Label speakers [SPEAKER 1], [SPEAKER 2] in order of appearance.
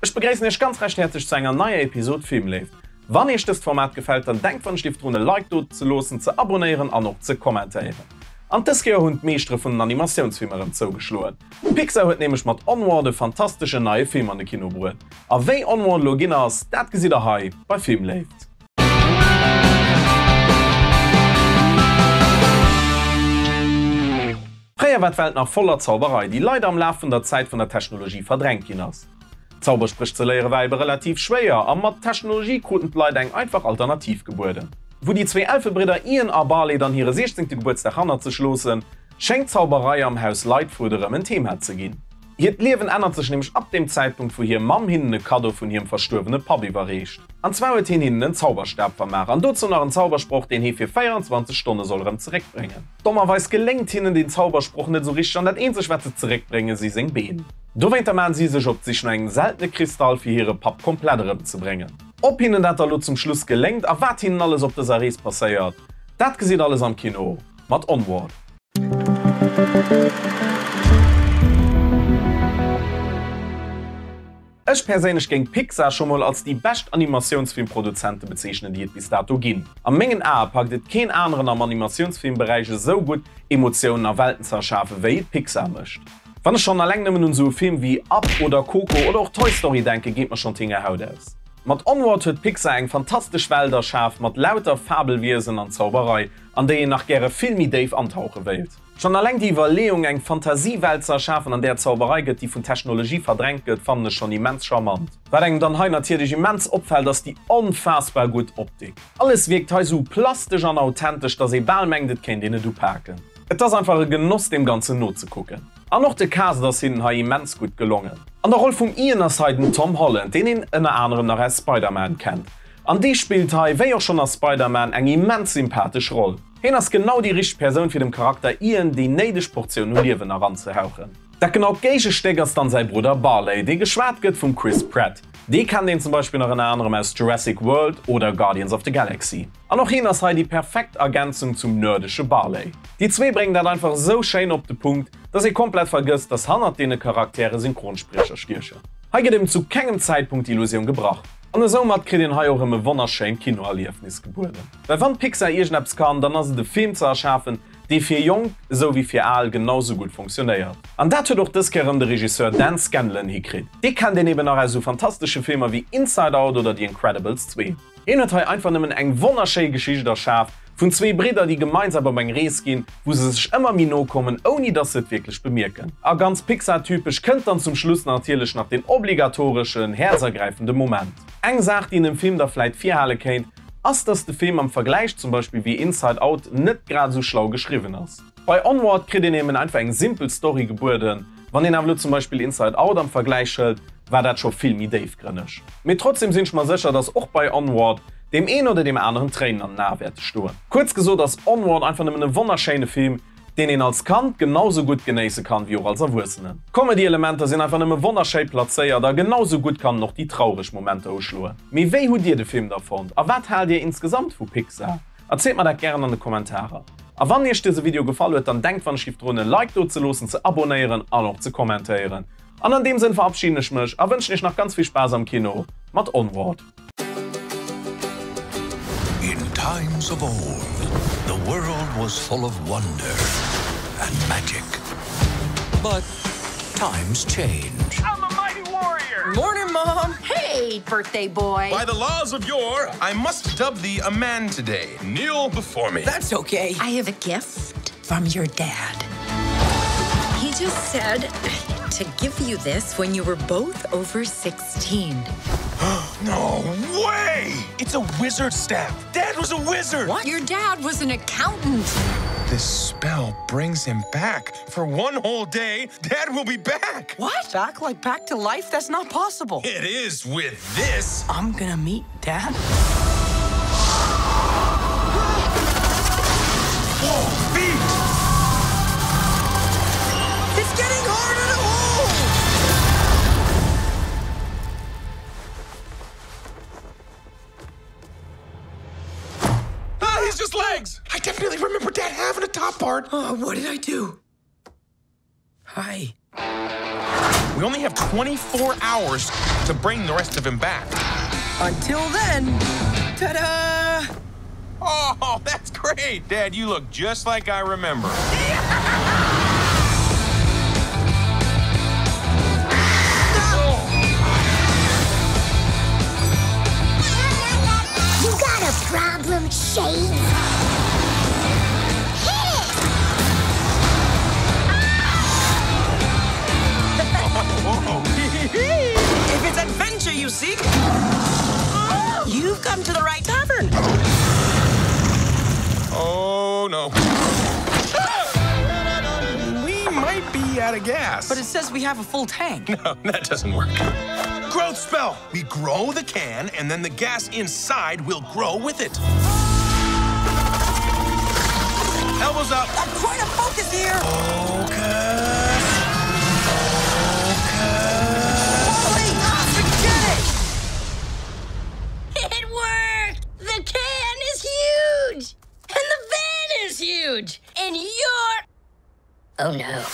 [SPEAKER 1] Ech begréissen iech ganz recht häerzlech zu enger neier Episode Filmléift. Wann iech dëst Format gefält, dann denkt wann ech dierf drun e Like do ze loossen, ze abonéieren an och ze kommentéieren. An dës Kéier hunn d'Meeschtere vun den Animatiounsfilmer erëm zougeschloen. Pixar huet nämlech mat Onward e fantasteschen neie Film an de Kino bruet. A wéi Onward elo ginn ass, dat gesitt der hei bei Filmléift. Fréier war d'Welt nach voller Zauberei, déi leider am Laf vun der Zäit vun der Technologie verdrängt ginn ass. Zauberspréch ze léiere war ebe relativ schwéier a mat Technologie kruten d'Leit eng einfach Alternativ gebueden. Wou déi zwee Elfebridder Ian a Barley dann hire siechzéngte Gebuertsdag hannert sech loossen, schéngt Zauberei am Haus Lightfoot erëm en Thema ze ginn. Hiert Liewen ännert sech nämlech ab deem Zäitpunkt, wou hir Mamm hinnen e Kaddo vun hirem verstuerwene Papp iwwerreecht. An zwar huet hien hinnen en Zauberstab vermaach an dozou nach en Zaubersproch, deen hee fir 24 Stonne soll erëm zeréckbréngen. Dommerweis geléngt hinnen deen Zaubersproch net esou richteg an dat eenzeg wat se zeréckbréngen si seng Been. Dowéinter maachen si sech op d'Sich no engem seltene Kristall fir hire Papp komplett erëmzebréngen. Ob hinnen dat da lo zum Schluss geléngt a wat hinnen alles op dëser Rees passéiert, dat gesitt alles am Kino mat Onward. Ech perséinlech géing Pixar scho mol als déi bescht Animatiounsfilmproduzente bezeechnen déi et bis dato ginn. A mengen Ae packt et keen aneren am Animatiounsfilmberäich esou gutt Emotiounen a Welten ze erschafen wéi et Pixar mécht. Wann ech schonn alleng nëmmen un esou e Film wéi Up oder Coco oder och Toy Story denken geet mer schonn d'Hingerhaut aus. Mat Onward huet Pixar eng fantastesch Welt erschaf mat lauter Fabelwiesen an Zauberei an déi een nach gäre vill méi déif antauche wéilt. Schonn alleng déi Iwwerleeung, eng Fantasiewelt ze erschafen, an där et Zauberei gëtt, déi vun Technologie verdrängt gëtt, fannen ech schonn immens charmant. Wat engem dann hei natierlech immens opfält, ass déi onfaassbar gutt Optik. Alles wierkt hei sou plastesch an authentesch, dass ee bal mengt, et kéint een et upaken. Et ass einfach e Genoss, deem Ganzen nozekucken. An och de Cast ass hinnen hei immens gutt gelongen. An der Roll vum Ian ass hei den Tom Holland, deen een ënner anerem nach aus Spider-Man kennt. An dee spillt hei, wéi och schonn a Spider-Man, eng immens sympathesch Roll. Hien ass genau déi richteg Persoun fir dem Charakter Ian déi néideg Portioun u Liewen eranzehauchen. Dat genaut Géigestéck ass dann säi Brudder Barley, dee geschwat gëtt vum Chris Pratt. Dee kennt een zum Beispill nach ënner anerem aus Jurassic World oder Guardians of the Galaxy. An och hien ass hei déi perfekt Ergänzung zum nerdesche Barley. Déi zwee bréngen dat einfach esou schéin op de Punkt, dass ee komplett vergësst, dass hannert deene Charaktere Synchronspriecher stiechen. Hei gëtt eben zu kengem Zäitpunkt d'Illusioun gebrach. An esoumat kritt een hei och erëm e wonnerschéint Kinoerliefnis gebueden. Well wann Pixar iergendeppes kann, dann ass et e Film ze erschafen, dee fir jonk esou wéi fir al genau sou gutt funktionéiert. An dat huet och dës Kéier erëm de Regisseur Dan Scanlon hikritt. Dee kennt een eben nach aus esou fantastesche Filmer wéi Inside Out oder The Incredibles 2. Hien huet hei einfach nëmmen eng wonnerschéi Geschicht erschaf vun zwee Bridder, déi gemeinsam op eng Rees ginn, wou se sech ëmmer méi no kommen, ouni dass se et wierklech bemierken. A ganz Pixar-typesch kënnt dann zum Schluss natierlech nach deen obligatoreschen, häerzergräifende Moment. Eng Saach, déi een dem Film da vläit virhale kéint, ass, dass de Film am Vergläich zum Beispill wéi Inside Out net grad esou schlau geschriwwen ass. Bei Onward kritt een eben einfach eng simpel Story gebueden, wann een awer elo zum Beispill Inside Out am Vergläich hëlt, war dat scho vill méi déifgrënneg. Mee trotzdem sinn ech mer sécher, dass och bei Onward deem een oder deem aneren Tréinen an den Ae wäerte stoen. Kuerz gesot ass Onward einfach nëmmen e wonnerschéine Film, deen een als Kand genau sou gutt genéisse kann wéi och als Erwuessenen. D'Comedy-Elementer sinn einfach nëmme wonnerschéi plazéiert a genau sou gutt kann en och déi traureg Momenter uschloen. Mee wéi hutt dir de Film da fonnt a wat haalt dir insgesamt vu Pixar? Erzielt mer dat gären an de Kommentarer. A wann iech dëse Video gefall huet, dann denkt wann ech giff drun e Like do ze loossen, ze abonéieren an och ze kommentéieren. An an deem Sënn verabschieden ech mech a wënschen iech nach ganz vill Spaass am Kino mat Onward.
[SPEAKER 2] In times of old, the world was full of wonder and magic. But times change.
[SPEAKER 3] I'm a mighty warrior!
[SPEAKER 4] Morning, Mom!
[SPEAKER 5] Hey, birthday boy!
[SPEAKER 3] By the laws of yore, I must dub thee a man today. Kneel before me.
[SPEAKER 4] That's okay.
[SPEAKER 5] I have a gift from your dad. He just said to give you this when you were both over 16.
[SPEAKER 3] No way! It's a wizard staff. Dad was a wizard!
[SPEAKER 5] What? Your dad was an accountant.
[SPEAKER 3] This spell brings him back. For one whole day, Dad will be back!
[SPEAKER 4] What? Back like back to life? That's not possible.
[SPEAKER 3] It is with this.
[SPEAKER 4] I'm gonna meet Dad?
[SPEAKER 3] Whoa, feet!
[SPEAKER 4] It's getting harder to hold!
[SPEAKER 3] Ah, he's just legs! I definitely remember Dad having a top part.
[SPEAKER 4] Oh, what did I do? Hi.
[SPEAKER 3] We. We only have 24 hours to bring the rest of him back.
[SPEAKER 4] Until then, ta-da!
[SPEAKER 3] Oh, that's great! Dad, you look just like I remember.
[SPEAKER 6] You got a problem, Shades? Hit it!
[SPEAKER 4] If it's adventure you seek, you've come to the right tavern.
[SPEAKER 3] Oh, no. We might be out of gas.
[SPEAKER 4] But it says we have a full tank.
[SPEAKER 3] No, that doesn't work. Growth spell! We grow the can, and then the gas inside will grow with it. Elbows up.
[SPEAKER 4] I'm trying to focus here.
[SPEAKER 3] Focus.
[SPEAKER 4] Wally, forget it!
[SPEAKER 7] It worked! The can is huge! And the van is huge! And you're. Oh no.